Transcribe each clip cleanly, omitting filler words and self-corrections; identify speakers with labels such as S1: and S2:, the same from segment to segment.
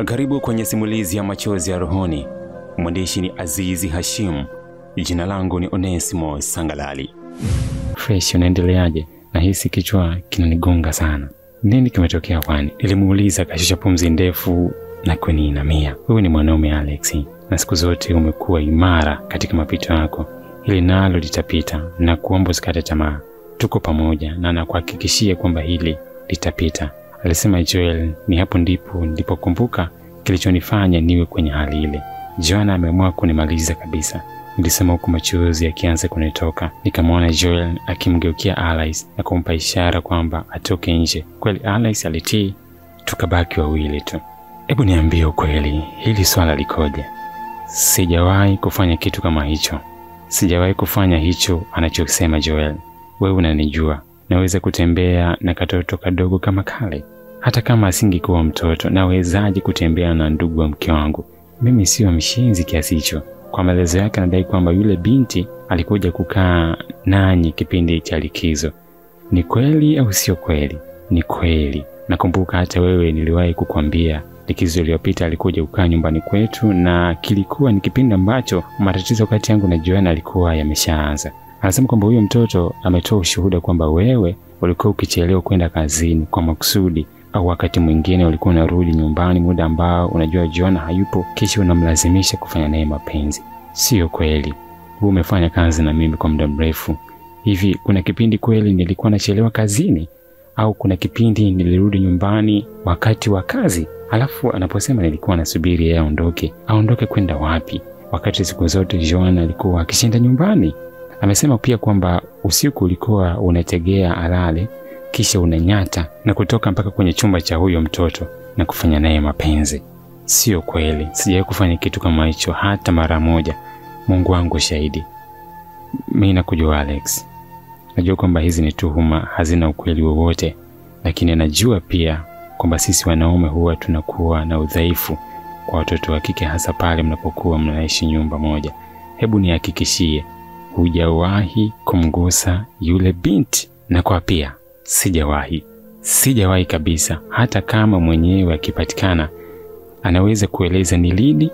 S1: Karibu kwenye simulizi ya Machozi ya Rohoni. Mwandishi ni Azizi Hashim. Jina langu ni Onesimo Sangalali. Fresh, unaendeleaje? Nahisi kichwa kinanigonga sana. Nini kimetokea kwani? Nilimuuliza, akashusha pumzi ndefu na kuniinamia. Wewe ni mwanaume Alex, na siku zote umekuwa imara katika mapito yako. Hili nalo litapita, na kuomba usikate tamaa. Tuko pamoja na nakuhakikishia kwamba hili litapita, alisema Joel. Ni hapo ndipo nilipokumbuka kilichonifanya niwe kwenye hali ile. Joanna ameamua kunimaliza kabisa, nilisema huku machozi yakianza kunitoka. Nikamwona Joel akimgeukia Alice na kumpa ishara kwamba atoke nje. Kweli Alice alitii, tukabaki wawili tu. Hebu niambie ukweli, hili swala likoje? Sijawahi kufanya kitu kama hicho. Sijawahi kufanya hicho anachosema Joel. Wewe unanijua, naweza kutembea na katoto kadogo kama kale. Hata kama asingekuwa mtoto, nawezaje kutembea na ndugu wa mke wangu? Mimi sio mshenzi kiasi hicho. Kwa maelezo yake anadai kwamba yule binti alikuja kukaa nanyi kipindi cha likizo. Ni kweli au sio kweli? Ni kweli. Nakumbuka hata wewe niliwahi kukwambia likizo iliyopita alikuja kukaa nyumbani kwetu, na kilikuwa ni kipindi ambacho matatizo kati yangu na Joanna alikuwa yameshaanza. Anasema kwamba huyo mtoto ametoa ushuhuda kwamba wewe ulikuwa ukichelewa kwenda kazini kwa makusudi, au wakati mwingine ulikuwa unarudi nyumbani muda ambao unajua Joanna hayupo, kisha unamlazimisha kufanya naye mapenzi. Sio kweli. Wewe umefanya kazi na mimi kwa muda mrefu. Hivi kuna kipindi kweli nilikuwa nachelewa kazini? Au kuna kipindi nilirudi nyumbani wakati wa kazi? Alafu anaposema nilikuwa nasubiri yeye aondoke, aondoke kwenda wapi wakati siku zote Joanna alikuwa akishinda nyumbani? Amesema pia kwamba usiku ulikuwa unategea alale, kisha unanyata na kutoka mpaka kwenye chumba cha huyo mtoto na kufanya naye mapenzi. Sio kweli, sijawahi kufanya kitu kama hicho hata mara moja. Mungu wangu shahidi. Mimi nakujua Alex. Najua kwamba hizi ni tuhuma, hazina ukweli wowote, lakini najua pia kwamba sisi wanaume huwa tunakuwa na udhaifu kwa watoto wa kike, hasa pale mnapokuwa mnaishi nyumba moja. Hebu nihakikishie, hujawahi kumgusa yule binti? Na kwa pia sijawahi. Sijawahi kabisa. Hata kama mwenyewe akipatikana anaweza kueleza ni lini,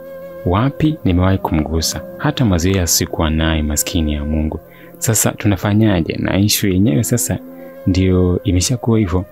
S1: wapi nimewahi kumgusa. Hata mazoea sikuwa naye, maskini ya Mungu. Sasa tunafanyaje? Na issue yenyewe sasa ndio imeshakuwa hivyo.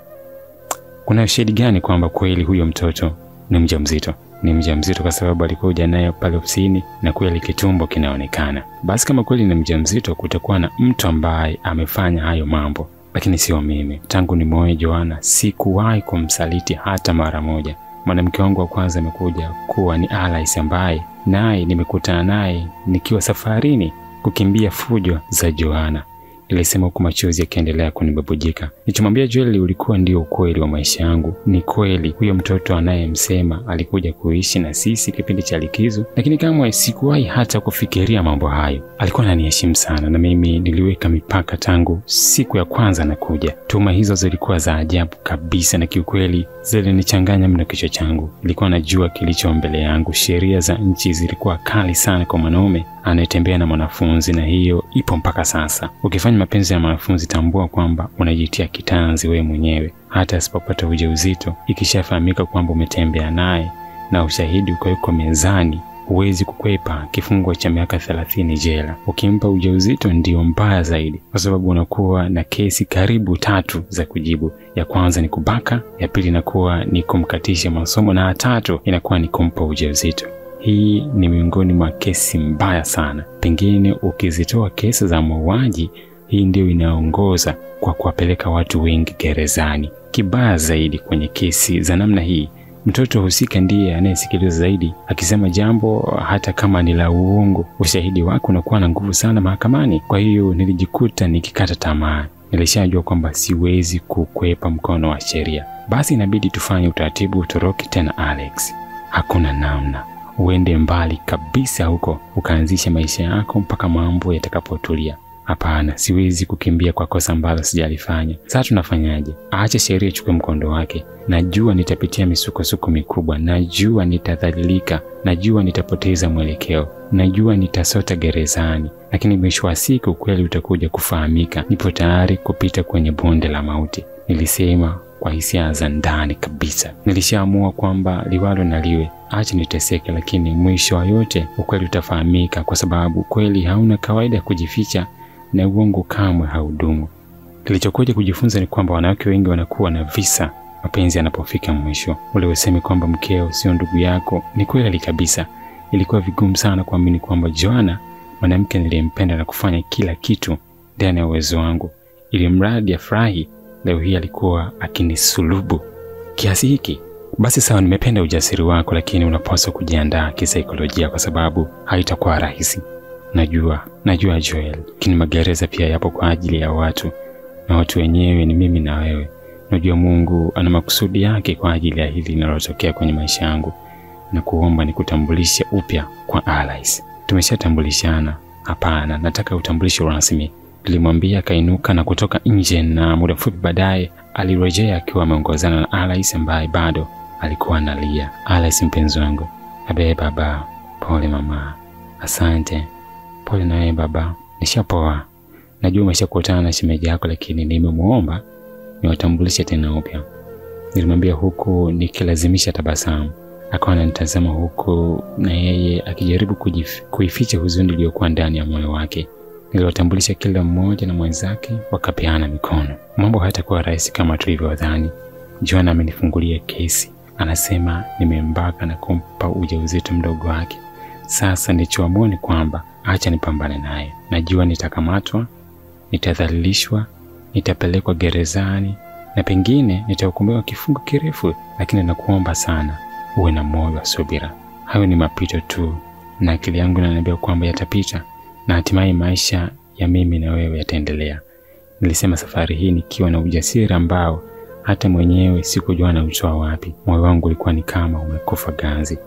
S1: Kuna ushahidi gani kwamba kweli huyo mtoto ni mjamzito? Ni mjamzito kwa sababu alikuja naye pale ofisini na kweli kitumbo kinaonekana. Basi kama kweli ni mjamzito, kutakuwa na mtu ambaye amefanya hayo mambo, lakini sio mimi. Tangu nimuoe Joanna sikuwahi kumsaliti hata mara moja. Mwanamke wangu wa kwanza amekuja kuwa ni Alice, ambaye naye nimekutana naye nikiwa safarini kukimbia fujo za Joanna, nilisema huku machozi yakiendelea kunibubujika. Nilichomwambia Joel ulikuwa ndio ukweli wa maisha yangu. Ni kweli huyo mtoto anayemsema alikuja kuishi na sisi kipindi cha likizo, lakini kamwe sikuwahi hata kufikiria mambo hayo. Alikuwa ananiheshimu sana na mimi niliweka mipaka tangu siku ya kwanza nakuja. Tuhuma hizo zilikuwa za ajabu kabisa na kiukweli zilinichanganya mno kichwa changu. Nilikuwa najua kilicho mbele yangu. Sheria za nchi zilikuwa kali sana kwa mwanaume anayetembea na mwanafunzi, na hiyo ipo mpaka sasa. Ukifanya mapenzi ya mwanafunzi, tambua kwamba unajitia kitanzi wewe mwenyewe. Hata asipopata ujauzito, ikishafahamika kwamba umetembea naye na ushahidi ukawekwa mezani, huwezi kukwepa kifungo cha miaka 30 jela. Ukimpa ujauzito ndio mbaya zaidi, kwa sababu unakuwa na kesi karibu 3 za kujibu. Ya kwanza ni kubaka, ya pili inakuwa ni kumkatisha masomo, na ya tatu inakuwa ni kumpa ujauzito. Hii ni miongoni mwa kesi mbaya sana. Pengine ukizitoa kesi za mauaji, hii ndio inaongoza kwa kuwapeleka watu wengi gerezani. Kibaya zaidi kwenye kesi za namna hii, mtoto husika ndiye anayesikilizwa zaidi. Akisema jambo hata kama ni la uongo, ushahidi wake unakuwa na nguvu sana mahakamani. Kwa hiyo nilijikuta nikikata tamaa. Nilishajua kwamba siwezi kukwepa mkono wa sheria. Basi inabidi tufanye utaratibu utoroke tena Alex. Hakuna namna. Uende mbali kabisa huko ukaanzisha maisha yako mpaka mambo yatakapotulia. Hapana, siwezi kukimbia kwa kosa ambalo sijalifanya. Sasa tunafanyaje? Acha sheria ichukue mkondo wake. Najua nitapitia misukosuko mikubwa, najua nitadhalilika, najua nitapoteza mwelekeo, najua nitasota gerezani, lakini mwisho wa siku kweli utakuja kufahamika. Nipo tayari kupita kwenye bonde la mauti, nilisema kwa hisia za ndani kabisa. Nilishaamua kwamba liwalo na liwe, acha niteseke, lakini mwisho wa yote ukweli utafahamika, kwa sababu kweli hauna kawaida ya kujificha na uongo kamwe haudumu. Nilichokuja kujifunza ni kwamba wanawake wengi wanakuwa na visa mapenzi yanapofika mwisho. Ule usemi kwamba mkeo sio ndugu yako ni kweli kabisa. Ilikuwa vigumu sana kuamini kwamba Joanna, mwanamke niliyempenda na kufanya kila kitu ndani ya uwezo wangu ili mradi afurahi, leo hii alikuwa akinisulubu kiasi hiki. Basi sawa, nimependa ujasiri wako, lakini unapaswa kujiandaa kisaikolojia kwa sababu haitakuwa rahisi. Najua Joel, lakini magereza pia yapo kwa ajili ya watu, na watu wenyewe ni mimi na wewe. Najua Mungu ana makusudi yake kwa ajili ya hili linalotokea kwenye maisha yangu, na kuomba nikutambulishe upya kwa Alice. Tumeshatambulishana? Hapana, nataka utambulisho rasmi, nilimwambia. Akainuka na kutoka nje, na muda mfupi baadaye alirejea akiwa ameongozana na Alice ambaye bado alikuwa analia. Alice mpenzi wangu. Abe baba. Pole mama. Asante. Pole na wewe baba. Nishapoa. Najua umeshakutana na shemeji yako, lakini nimemuomba niwatambulishe tena upya, nilimwambia huku nikilazimisha tabasamu. Akawa ananitazama huku na yeye akijaribu kuificha huzuni iliyokuwa ndani ya moyo wake. Niliwatambulisha kila mmoja na mwenzake, wakapeana mikono. Mambo hayatakuwa rahisi kama tulivyodhani. Joanna amenifungulia kesi, anasema nimembaka na kumpa ujauzito mdogo wake. Sasa nilichoamua ni kwamba acha nipambane naye. Najua nitakamatwa, nitadhalilishwa, nitapelekwa gerezani na pengine nitahukumiwa kifungo kirefu, lakini nakuomba sana uwe na moyo wa subira. Hayo ni mapito tu, na akili yangu inaniambia kwamba yatapita na hatimaye maisha ya mimi na wewe yataendelea. Nilisema safari hii nikiwa na ujasiri ambao hata mwenyewe sikujua nautoa wapi. Moyo wangu ulikuwa ni kama umekufa ganzi.